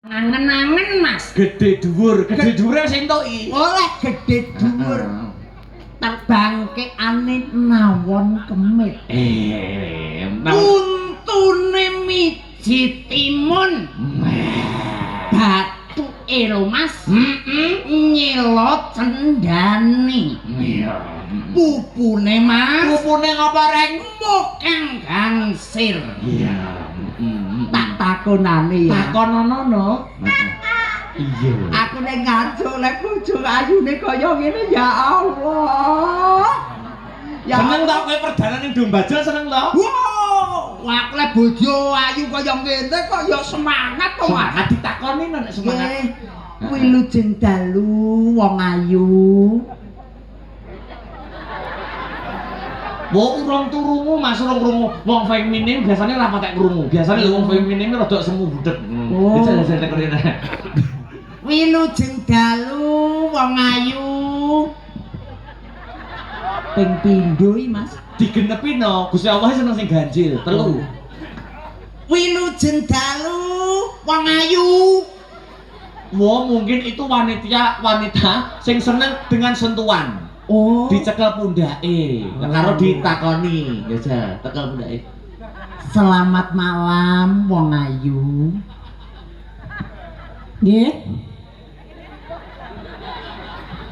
Angen-angen, Mas. Gede dhuwur, gede dhuwure sing entuki. Oleh gede dhuwur. Terbangkeane nawon kemit. Untune miji timun. Bathuke lho, Mas. Heeh. Nyelo cendani. Iya. Pupune, Mas. Pupune ngapa, Reng? Mokang gangsir. Iya. Tak takonane ya. Takonono no. Iya. Aku nek ngajuk lek bojo ayune kaya ngene ya Allah. Ya Seneng ta kowe perdana ning Dombajo seneng ta? Wow, aku lek bojo ayu kaya ngene kok ya semangat to, Mas. Semangat ditakoni no nek semangat. Nggih. Wilujeng dalu wong ayu. Wong urung turungu Mas, urung krungu. Wong feminim biasanya ora patek krungu. Biasane lho wong feminim rada semu budek. Oh. Dijajal tek rene. Wilujeng dalu wong ayu. Ping pindho iki, Mas. Digenepi no, Gusti Allah seneng sing ganjil, telu. Wilujeng dalu wong ayu. Wah, mungkin itu wanita wanita sing seneng dengan sentuhan. Oh. Dicekel pundake, karo ditakoni, ya ja, tekel pundake. Selamat malam wong ayu. Nggih.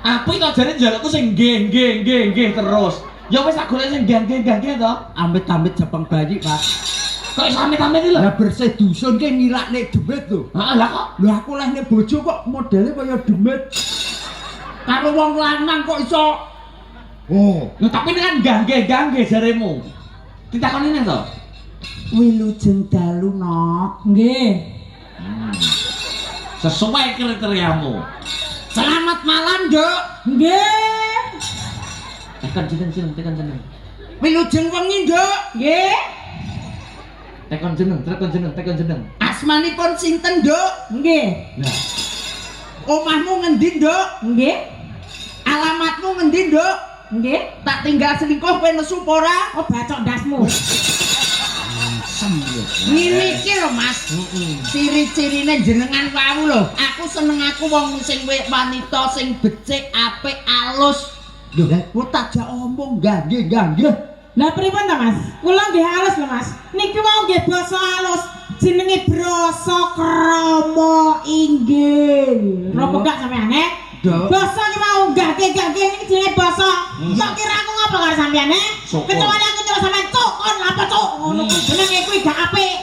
Apik to jare njalukku sing nggih nggih nggih nggih terus. Ya wis tak golek sing nggih nggih nggih nggih to. Amit-amit jepang bayi, Pak. Kok iso amit-amit iki lho? Lah bersih dusun ki ngilakne demit lho. Heeh, lah kok. Lho aku leh nek bojo kok modele kaya demit. Karo wong lanang kok iso. Oh, Lho tapi ini kan nggih nggih nggih nggih jaremu. Ditakoni neh to. Wilujeng dalu, Nok. Nggih. Sesuai kriteriamu. Selamat malam, Nduk. Nggih. Tekan jeneng jeneng, tekan jeneng. Wilujeng wengi, Nduk. Nggih. Tekan jeneng, tekan jeneng, tekan jeneng. Asmanipun sinten, Nduk? Nggih. Nah, Omahmu ngendi, Nduk? Nggih. Alamatmu ngendi, Nduk? Nggih. Tak tinggal selingkuh kowe nesu apa ora? Oh, bacok ndasmu. Ngene iki lho, Mas. Ciri-cirine jenengan wau lho. Aku seneng aku wong sing wanita sing becik, apik, alus. Lho, kok tak jak omong nggih nggih. Lah pripun ta, Mas? Kula nggih alus lho, Mas. Niki wau nggih basa alus. Jenenge brasa krama inggil. Rapa gak sampean, eh? Dok. Basa iki mau gage-gage niki jenenge basa. Kok kira aku ngapa karo sampean, eh? Syukur. Kecuali aku nyeluk sampean cuk, kon apa cuk? Ngono kuwi jenenge kuwi gak apik.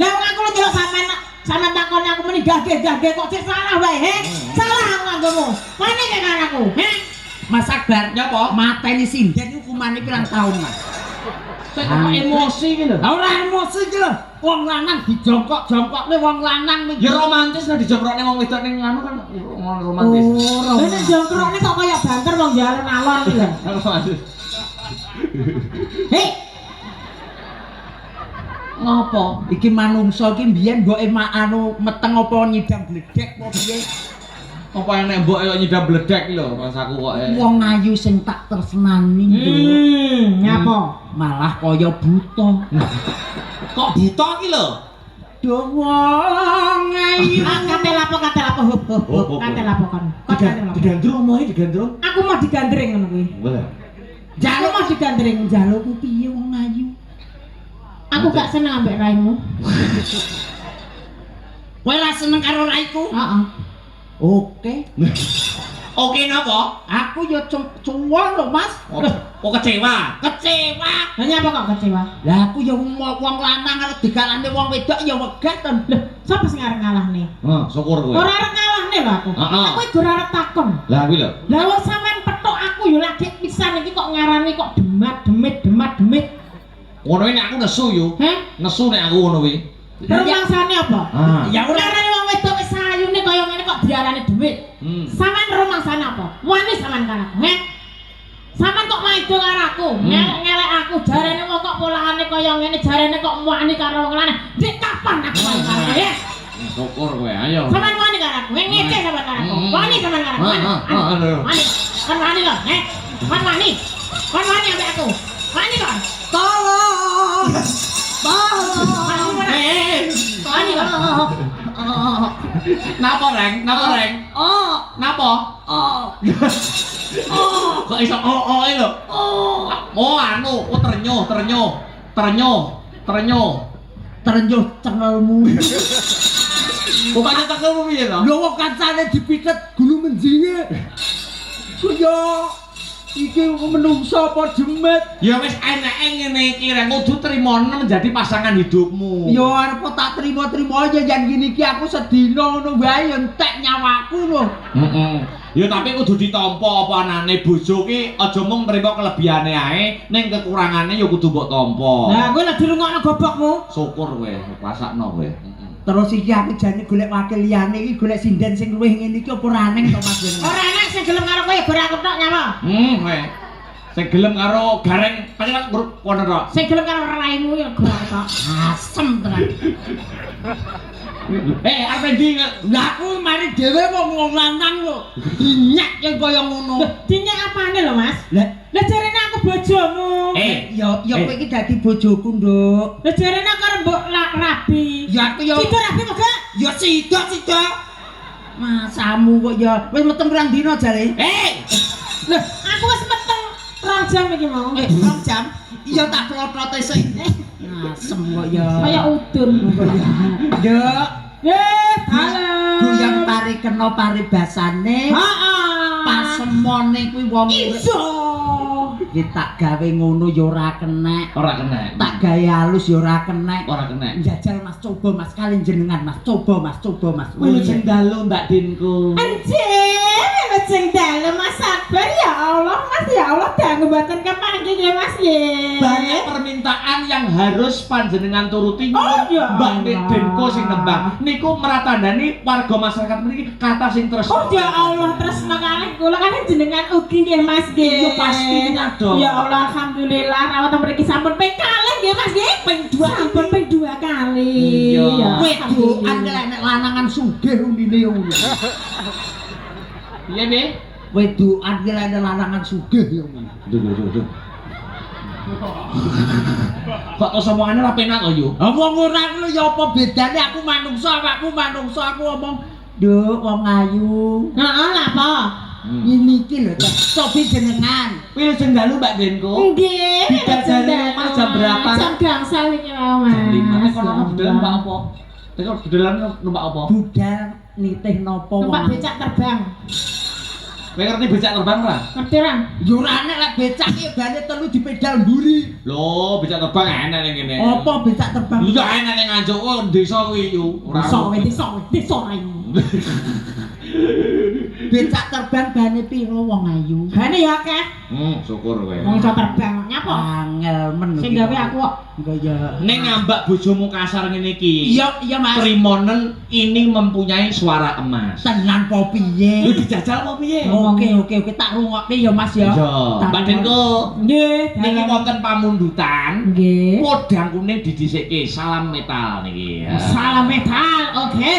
Lah wong aku nyeluk sampean sampean takoni aku muni gage-gage kok cek salah wae, he? Salah aku nganggomu. Wani kek karo aku, he? Mas Akbar, Nyapa? Mateni sinden hukumane pirang tahun, Mas? Saya kok emosi iki lho. Lah ora emosi iki lho. Wong lanang dijongkok-jongkokne wong lanang ning Ya romantis lah dijongkrokne wong wedok ning anu kan romantis. Oh, Lah nek jongkrokne kok kaya banter wong ya alon-alon iki lho. Romantis. Hei, Ngopo? Iki manungsa iki mbiyen mboke anu meteng apa nyidam bledek apa piye? Apa enek mbok kok nyidam bledek iki lho mas aku kok. Wong ayu sing tak tresnani, Nduk. Nyapa? Malah kaya buta. Kok buta iki lho? Duh wong ayu. Ah, katel apa hop hop Hop, hop. hop, Katel apa kon? Kon katel apa? Digandrung omahe digandrung. Aku mau digandreng ngono kuwi. Wah. Aku mau digandreng. Njalukku piye wong ayu? Aku gak seneng ambek raimu. Kowe ora seneng karo raiku? Heeh. Oke. Oke napa? Aku ya cuwon lho, Mas. Oh, kecewa. Kecewa. Lah nyapa kok kecewa? Lah aku ya wong lanang arep digalane wong wedok ya wegah to. Lho, sapa sing arep ngalahne? Heeh, syukur kowe. Ora arep ngalahne lho aku. Heeh. Aku iki ora arep takon. Lah kuwi lho. Lah wong sampean petuk aku ya lagi pisan iki kok ngarani kok demat demit demat demit. Ngono kuwi nek aku nesu yo. Heh? Nesu nek aku ngono kuwi. Rumangsane apa? Ah. Ya ora Ngarani wong wedok wis ayune kaya ngene kok diarani demit. Sampean rumangsane apa? Wani sampean karo aku, heh? Sampean kok maido karo aku, ngelek-ngelek aku, jarene wong kok polahane kaya ngene, jarene kok wani karo wong lanang. Dik kapan aku wani karo kowe? Heh? Syukur kowe, ayo. Sampean wani karo aku, heh? Ngece sampean karo aku. Wani sampean karo aku. Wani. Wani. Kon wani lho, heh? Kon wani. Kon wani ambek aku. Wani kon. Tolong. Tolong. Wani ora? Wani kon. Napa, Reng? Napa, Reng? Oh, Napa? oh. Oh. Kok iso oh oh lho? Oh. Oh, anu, oh ternyuh, ternyuh. Ternyuh, ternyuh. Terenyuh cengelmu. Bukannya tekelmu piye to? Lho wong kancane dipitet gulu menjinge. Ku yo iki menungso apa jemet? Ya wis eneke ngene iki, Reng, kudu trimono menjadi pasangan hidupmu. Yo arep tak trimo-trimo aja yen gini iki aku sedina ngono wae ya entek nyawaku lho. Heeh. Ya tapi kudu ditampa apa anane bojo ki aja mung nrimo kelebihane ae, ning kekurangane ya kudu mbok tampa. Lah kowe lek dirungokno gobokmu. Syukur kowe, rasakno kowe. Heeh. Terus iki aku jane golek wakil liyane iki golek sinden sing luwih ngene iki apa ora aneng to Mas Jeneng? Ora enak sing gelem karo kowe ya ora aku tok nyawa. Kowe. Sing gelem karo Gareng pancen grup kono tok. Sing gelem karo raimu ya ora aku tok. Asem tenan. Eh, arep endi? Lah aku mari dhewe wong wong lanang lho. Dinyak yang kaya ngono. Loh, dinyak apane lho, Mas? Lah Lah jarene aku bojomu. Eh, ya ya kowe iki dadi bojoku, Nduk. Lah jarene aku arep mbok rabi. Ya aku ya Sida rabi kok gak? ya sida sida. Masamu kok ya wis meteng pirang dina jare? Eh, Loh, aku wis meteng 2 jam iki mau. Eh, 2 jam. Iya tak plotote sik. Asem kok ya. Kaya udun. Nduk, Eh, halo. guyang pari kena paribasane. Heeh. Pasemone kuwi wong urip. Iso. Iki tak gawe ngono ya ora kenek. Ora kena. Tak gawe halus ya ora kenek. Ora kena. Jajal Mas, coba Mas kali jenengan Mas, coba Mas, coba Mas. Wilujeng dalu Mbak Dinku. Anjir, wilujeng dalu Mas Akbar ya Allah, Mas ya Allah dangu mboten kepanggih nggih Mas nggih. Banyak permintaan yang harus panjenengan turuti. Oh, ya Mbak Allah. Denko sing nembang. Niku meratandani warga masyarakat mriki kata sing tresno. Oh ya Allah, tresno kalih kula kalih jenengan ugi nggih Mas nggih. Ya pastinya dong. Ya Allah, alhamdulillah rawat mriki sampun ping kalih nggih Mas nggih. Ping 2 sampun ping 2 kali. Iya. Ya, Wedokan ki lek nek lanangan sugih unine ya ngono. Piye, Bi? Wedokan ki lek nek lanangan sugih ya ngono. Duh, duh, duh, duh. Kok terus omongane ora penak kok, Yu? Ah wong ora lho ya apa bedane aku manungsa awakku manungsa aku ngomong nduk wong ayu. Heeh, lha apa? Ini iki lho cobi jenengan. Wilujeng dalu Mbak Denko. Nggih, Bidadari wilujeng dalu, omah jam berapa? Jam gangsal iki wae, Mas. Jam 5. Nek kono Ya budal Allah. numpak apa? Nek kono budalan numpak apa? Budal nitih napa wong. Numpak becak terbang. Kowe ngerti becak terbang ora? Ngerti ra? Ya ora nek lek becak iki bane telu dipedal mburi. Lho, becak terbang enak ning kene. Apa becak terbang? Lho ya enak ning Nganjuk oh desa kuwi yu. Ora. Desa kowe, desa kowe, desa raimu. Becak terbang bane piro wong ayu? Bane ya akeh. Syukur kowe. Wong iso terbang nyapa? Angel men. Sing gawe aku kok. Engko ya. Ning ngambak bojomu kasar ngene iki. Iya, iya Mas. Trimonen ini mempunyai suara emas. Tenan po piye? Lho dijajal apa piye? Oke, oke, oke, tak rungokne ya Mas ya. Iya. Tak Mbak Denko, Nggih. niki wonten pamundutan. Nggih. Podang kuning didhisikke salam metal niki. Ya. Salam metal, oke.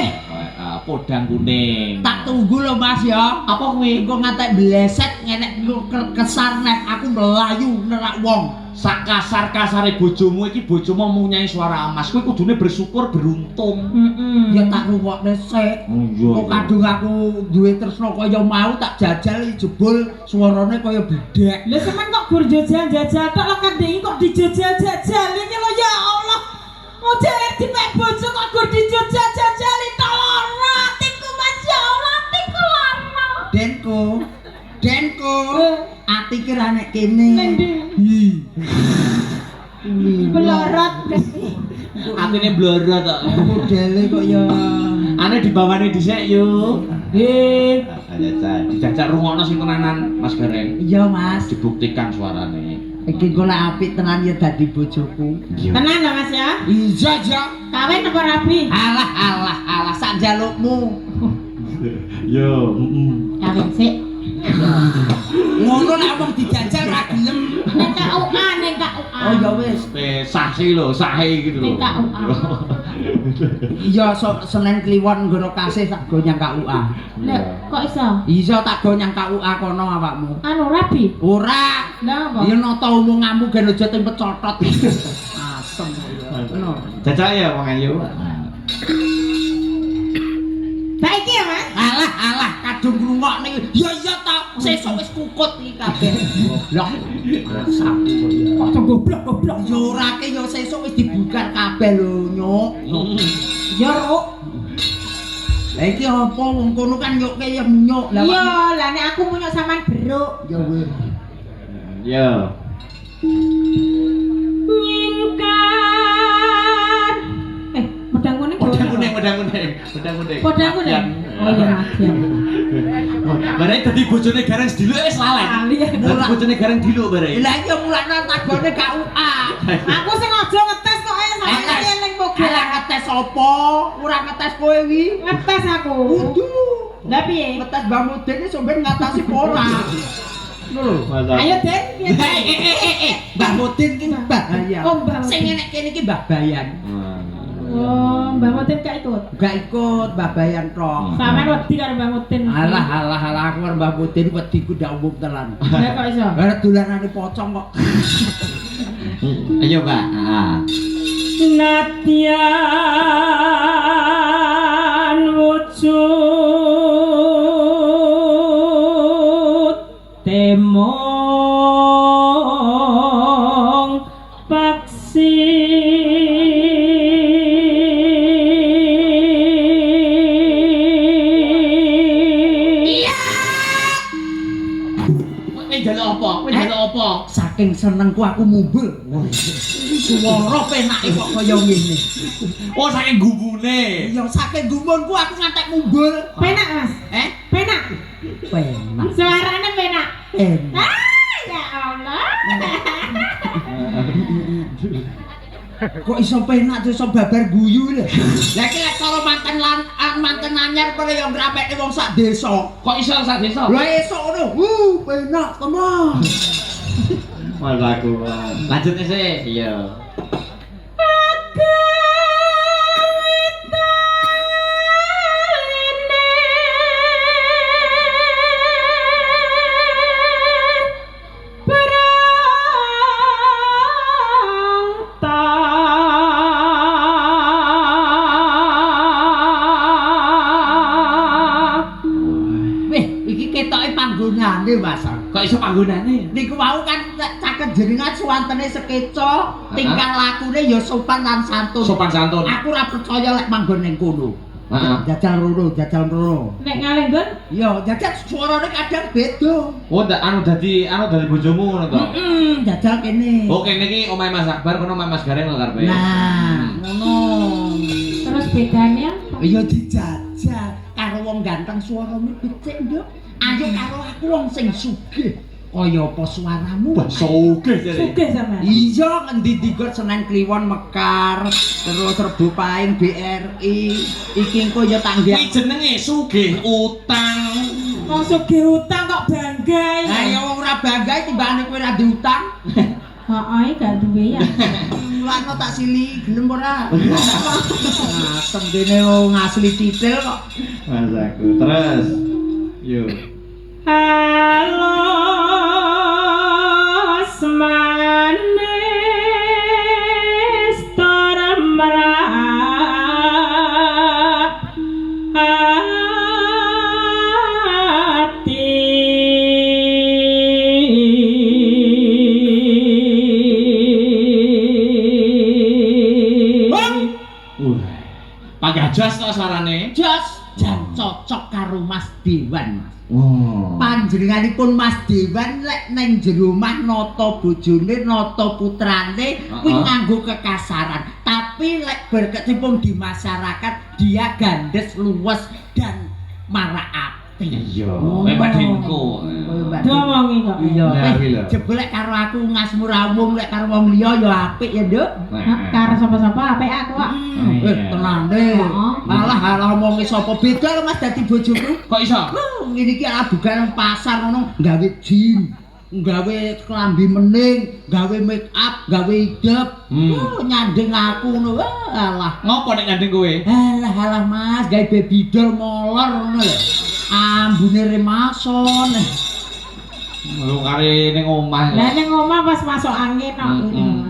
Podang kuning. Tak tunggu lho Mas ya. Apa kuwi? Engko ngantek bleset ngenek kesar nek aku melayu nerak wong. Sak kasar-kasare bojomu iki bojomu mempunyai suara emas. Kowe kudune bersyukur beruntung. Heeh. Ya tak rungokne sik. Oh iya. Kok kadung aku duwe tresno kaya mau tak jajal jebul suarane kaya bledek. Lha sampean kok gur jajal-jajal tok lho kan iki kok dijajal-jajal iki lho ya Allah. Mau jare dipek bojo kok gur dijajal-jajali tok lara atiku Mas ya Allah atiku lara. Denko. Denko. Ati ki ra nek kene. Neng ndi? Hi. Blorot. Atine blorot kok. Modele kok ya. Ane dibawane dhisik yo. Nggih. Jajal, dijajal rungokno sing tenanan Mas Gareng. Iya Mas. Dibuktikan suarane. Iki engko lek apik tenan ya dadi bojoku. Iya. Tenan lho Mas ya. Iya, iya. Kawin apa rabi? Alah alah alah sak njalukmu. Yo, heeh. Kawin sik. Ngono nek wong dijajal ra gelem. Ning KUA, ning KUA. Oh ya wis. Sah sih lho, sah gitu lho. Ning KUA. Iya so, Senin Kliwon nggono kasih tak go nyang KUA. Lho, kok iso? Iso tak go nyang KUA kono awakmu. Anu rabi? Ora. Lah apa? Ya nata omonganmu gen aja ting pecotot. Asem ya. Ngono. Jajal ya wong ayu. Baik ya, Mas. Alah alah kadung ngrungokne. Ya iya ta, sesuk wis kukut iki kabeh. Goblok. Masak Kok iso goblok-goblok. Ya ora ke ya sesuk wis dibuka kabeh lho, Nyuk. Ya, Ruk. Lah iki apa wong kono kan nyukke ya nyuk. Lah Iya, lah nek aku munyuk sampean beruk. Ya wis. Ya. Nyingkar. Eh, pedang kuning. Podang kuning, podang kuning, podang kuning. Podang kuning. Oh iya, madian. Bareng dadi bojone Gareng sediluk wis lalen. Lali. Dadi bojone Gareng diluk bareng. Lah iya mulane tagone KUA. Aku sing aja ngetes kok sampean iki eling moge. Alah ngetes apa? Ora ngetes kowe wi. Ngetes aku. Kudu. Lah piye? Ngetes Mbah Mudin iki sampeyan ngatasi apa ora? Ngono lho. Ayo Den, piye? Eh. Mbah Mudin ki Mbah Bayan. Oh, Mbah Mudin. Sing enek kene iki Mbah Bayan. Oh, Mbah Mudin gak ikut. Gak ikut Mbah Bayan tok. Sampeyan wedi karo Mbah Mudin. Alah alah alah aku karo Mbah Mudin wedi ku ndak umum tenan. Lah kok iso? Lah dolanane pocong kok. Ayo, Mbak. Heeh. Nadyan wujud temong paksi Kowe njaluk apa? Kowe njaluk apa? Saking senengku aku mumbul. Suara penake kok kaya ngene. Oh, saking gumune. Ya saking gumunku aku ngantek mumbul. Penak Mas, Eh? penak. Penak. Suarane penak. Penak. Ah, ya Allah. Kok iso penak terus iso babar guyu lho. Lah iki lek cara manten lan manten anyar kok ya ngramekne wong sak desa. Kok iso sak desa? Lah esuk ngono, penak tenan. Mas aku. Lanjut sih. Iya. Wih, iki ketoke panggonane Mas. Kok iso panggonane? Niku wau kan caket jenengan suwantene sekeca, tingkah lakune ya sopan lan santun. Sopan santun. Aku ora percaya lek manggon ning kono. Heeh. Jajal rono, jajal rono. Nek ngalih nggon, Iya, jajal suarane kadang beda. Oh, ndak anu dadi bojomu ngono to. Heeh, jajal kene. Oh, kene iki omahe Mas Akbar kono omahe Mas Gareng lho karepe. Nah, ngono. terus bedanya apa? Iya dijajal karo wong ganteng suaramu becik, Nduk. Ayo karo aku wong sing sugih. Kaya apa suaramu? Wah, sugih jare. Sugih sampean. Iya, ngendi-ndi got Senen Kliwon Mekar, terus Rebo Pahing BRI. Iki engko ya Kuwi tangga. jenenge sugih utang. Wong sugih utang kok bangga. Lah ya wong ora bangga timbangane kowe ora diutang. Heeh, iki gak duwe ya. Mulakno tak sili gelem ora? Nah, tembene wong asli titil kok. Mas aku. Terus. Yo. Halus manis tur merak ati. Wah. Pagajas to suarane. Jos jan cocok karo Mas Dewan, Mas. Oh. Panjenenganipun Mas Dewan lek neng jero omah nata bojone, nata putrane kuwi nganggo kekasaran. Tapi lek berkecimpung di masyarakat dia gandes, luwes dan marak ati. Iya, kowe Mbak Dinku. Kowe Mbak Diomongi kok. Iya, Nah, kuwi lho. jebul lek karo aku ngasmura umum lek karo wong liya ya apik ya, Nduk. Hah, karo sapa-sapa apik aku kok. Iya. Tenane. Heeh. Malah halah omongi sapa beda lho Mas dadi bojoku. Kok iso? Wuh, ngene iki arep buka nang pasar ngono gawe jin, gawe klambi mening, gawe make up, gawe idep. Wuh, nyanding aku ngono. Wah, alah. Ngopo nek nyanding kowe? Alah alah Mas, gawe baby doll molor ngono lho. Ambune remason. Lho kare ning omah. Lah ning omah pas masuk angin kok.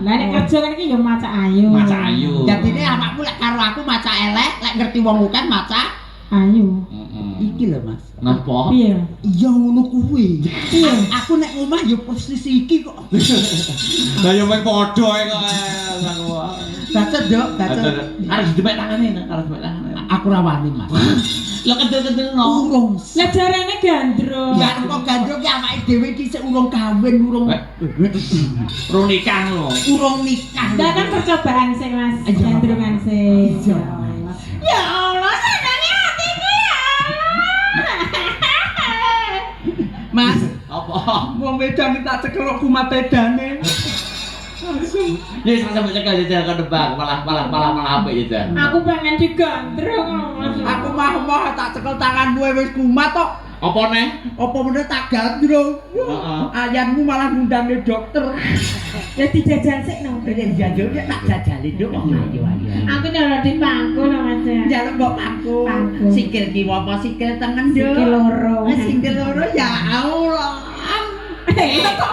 Lah nek kerja kan iki ya macak ayu. Macak ayu. Dadine awakmu lek karo aku macak elek, lek ngerti wong akeh macak Ayu. Heeh. Iki lho, Mas. Napa? Piye? Iya ngono kuwi. Piye? Aku nek omah ya persis iki kok. Lah ya mung padha ae kok aku. Baca, Dok, baca. Arep didemek tangane, arep didemek tangane. Aku ra wani, Mas. Lah kendel-kendelno. Urung. Lah jarene gandrung. Ya kok gandrung ki awake dhewe iki sik urung kawin, urung Eh. Urung nikah lho. urung nikah. Lah kan percobaan sih Mas, Iya. gandrungan sih. Iya. Ya Allah. Ya Allah, senenge hatiku ya Allah. Mas, Apa? wong wedang iki tak cekelok kumatedane. Langsung. Ya wis sampe cekel jajal kon nebak, malah malah malah malah apik jajal. Aku pengen digandrung Mas. Aku mah-mah tak cekel tanganmu wis kumat tok. Apa neh? Apa meneh tak gandrung. Heeh. Ayanmu malah ngundangne dokter. Ya dijajal sik no. Pengen jajal ya tak jajali nduk wong ayu ayu. Aku nyolot di pangku no Mas. ya. Njaluk mbok pangku. Pangku. Sikil kiwa apa sikil tengen nduk? Sikil loro. Eh, sikil loro ya Allah. Eh, kok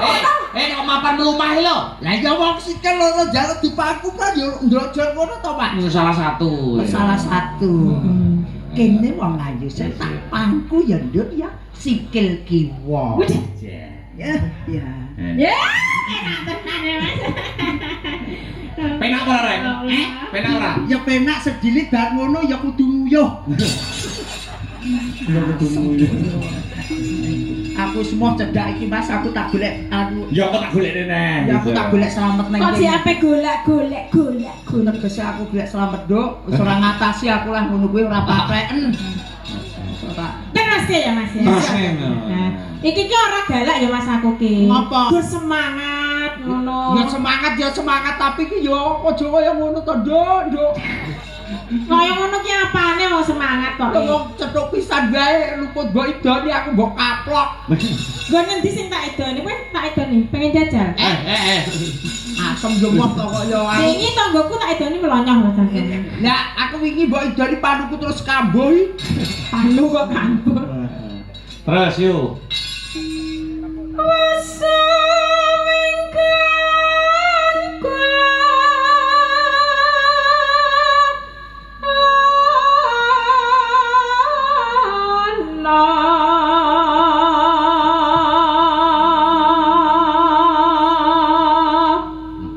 Eh, kok mapan mlumah lho. Lah ya wong sikil loro njaluk dipangku kan ya ndrojol ngono to, Pak. Salah satu. Salah satu. Hmm. Kene wong ayu sing tak pangku ya nduk ya sikil kiwa. Waduh. Ya, ya. Ya, enak tenan ya Mas. Penak ora, Rek? Eh? Penak ora? Ya penak sedilit bar ngono ya kudu nguyuh. Ya kudu nguyuh. Aku semua cedak iki Mas, aku tak golek anu. Ya aku tak golekne neh. Ya aku tak golek slamet nang Kok kene. siape golek golek golek golek. Tegese aku golek slamet, Nduk. Wis ora ngatasi aku lah ngono kuwi ora patheken. Wis ora. Terus ya Mas ya. Terus Nah, iki ki ora galak ya Mas aku ki. Ngapa? Gur semangat ngono. Ya semangat tapi ki ya aja kaya ngono to, Nduk, Nduk. Kaya ngono ki apane wong semangat kok. Wong cethuk pisan wae luput mbok idoni aku mbok kaplok. Nggon endi sing tak idoni? Kowe tak idoni, pengen jajal. Eh, eh, eh. Asem yo moh to kok ya aku. Wingi tanggoku tak idoni melonyong Mas aku. Lah aku wingi mbok idoni panuku terus kambuh. Panu kok kambur. Terus yuk.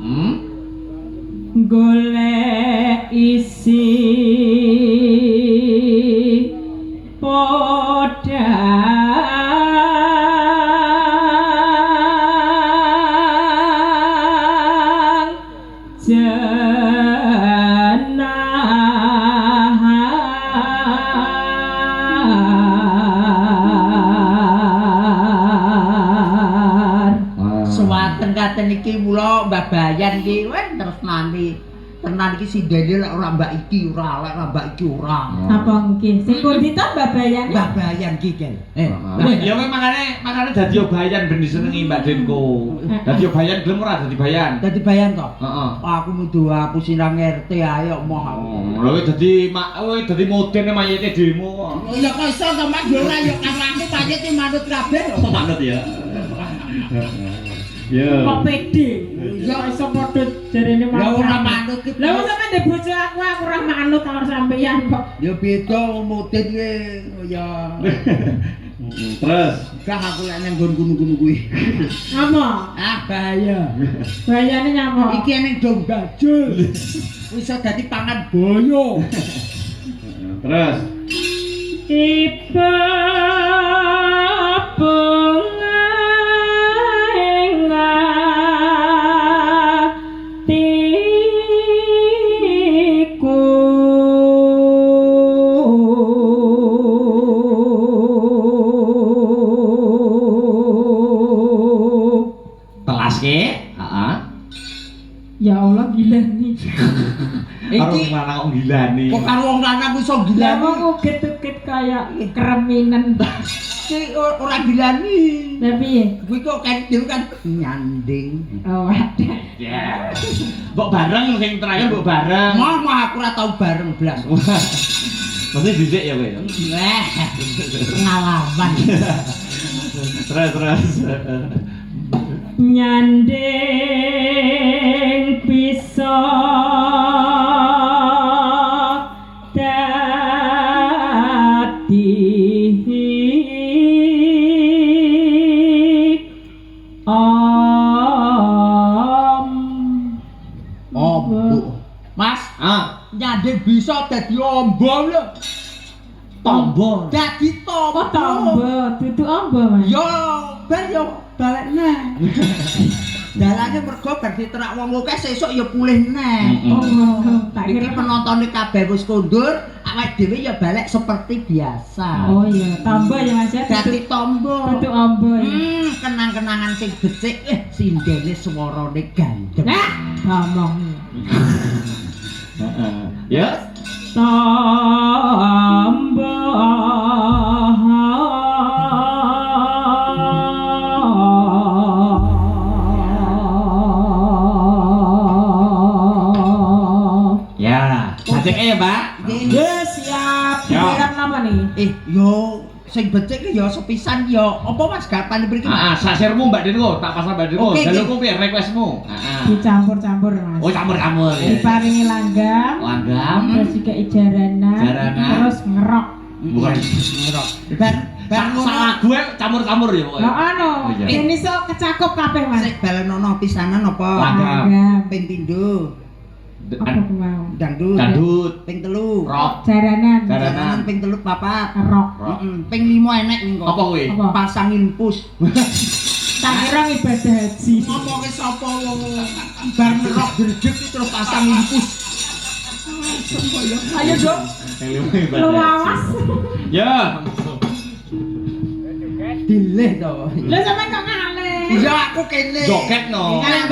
Hmm? Golek isi podang jenahar. Sewaten katen iki mula Mbah Bayan iki weh tresnani. Tenan iki sindene lek ora mbak iki ora, lek ora mbak iki ora. Apa nggih? Sing pundi to Mbah Bayan? Mbah Bayan iki Kel. Eh, Weh, ya weh makane makane dadi yo bayan ben disenengi Mbak Denko. Dadi yo bayan gelem ora dadi bayan? Dadi bayan to? Heeh. Aku mudu aku sinang RT ae kok moh aku. Oh, lha kowe dadi mak kowe dadi modene mayite demo kok. Ya kok iso to Mas yo ora yo karo aku mayit iki manut kabeh lho. Manut ya. Ya. Kok pede? Ya iso padha jarene Ya ora manut ki. Lah wong sampean ndek bojo aku aku ora manut karo sampeyan kok. Ya beda mudin ki ya. Terus Gah aku lek nang nggon gunung-gunung kuwi. Apa? Ah bahaya. Bayane nyapa? Iki eneng dong bajul. Iso dadi pangan boyo. terus Iba bunga ing atiku. telas ke? Heeh. Ya Allah gila nih. Karo Iki lanang kok gilani. kok karo wong lanang iso Lah gilani. wong uget-uget kaya kreminen. Iki ora gilani. Lah piye? Kuwi kok kan dhewe kan nyanding. Oh, ada. Ya. Mbok bareng sing terakhir mbok bareng. Moh moh aku ora tau bareng blas. Mesti dhisik ya kowe ya. Wah, pengalaman. Terus terus. Nyanding bisa Om. Ombo. Mas, Ah, nyanding bisa dadi ombo lho. tombo. Dadi tombo. Oh, tombo, dudu ombo, Mas. Yo, bar yo balik neh. Dalane mergo bar diterak wong akeh sesuk ya pulih neh. Mm-mm. Oh, ngono. Tak Iki kira penontone kabeh wis kondur, awake dhewe ya balik seperti biasa. Oh iya, tombo ya Mas ya. Dadi tombo. Dudu ombo ya. Kenang-kenangan sing becik, sindene swarane gandeng. Nah, ngomong. Heeh. Ya. Tombo. Ya, jajeke ya, Mbak. Nggih. Ya siap. Ya. Dikira napa nih? Yo sing becik ki ya sepisan ya. Apa Mas garpane mriki, Mas? Ah, sasirmu Mbak Dinko, tak pasang Mbak Dinko. Oke, oke. Jalukku piye requestmu? Heeh. Dicampur-campur Mas. Oh, campur-campur ya. Diparingi langgam, Langgam. terus juga ijaranan, Jaranan. terus ngerok. Bukan. Ngerok. Bar bar ngono Salah gue campur-campur ya pokoknya. Lah ono, Oh, iya. ini sok kecakup kabeh Mas. sik balenono pisanan apa? Langgam. Langgam. Ping pindho, Apa ku mau? dangdut. Dangdut, Ping telu. rock, Jaranan, Jaranan. Jaranan ping telu papat. rock. rock. Heeh, ping limo enek engko. Apa kuwi? Apa? Pasang infus. Tak kira ibadah haji. Ngomongke sapa wong bar ngerok dredeg iki terus pasang infus. Ayo, Dok. Yang lima ibadah. Luawas. Ya. Dileh to. Lho sampean kok ngalih? Iya aku kene. Joget no. Kalian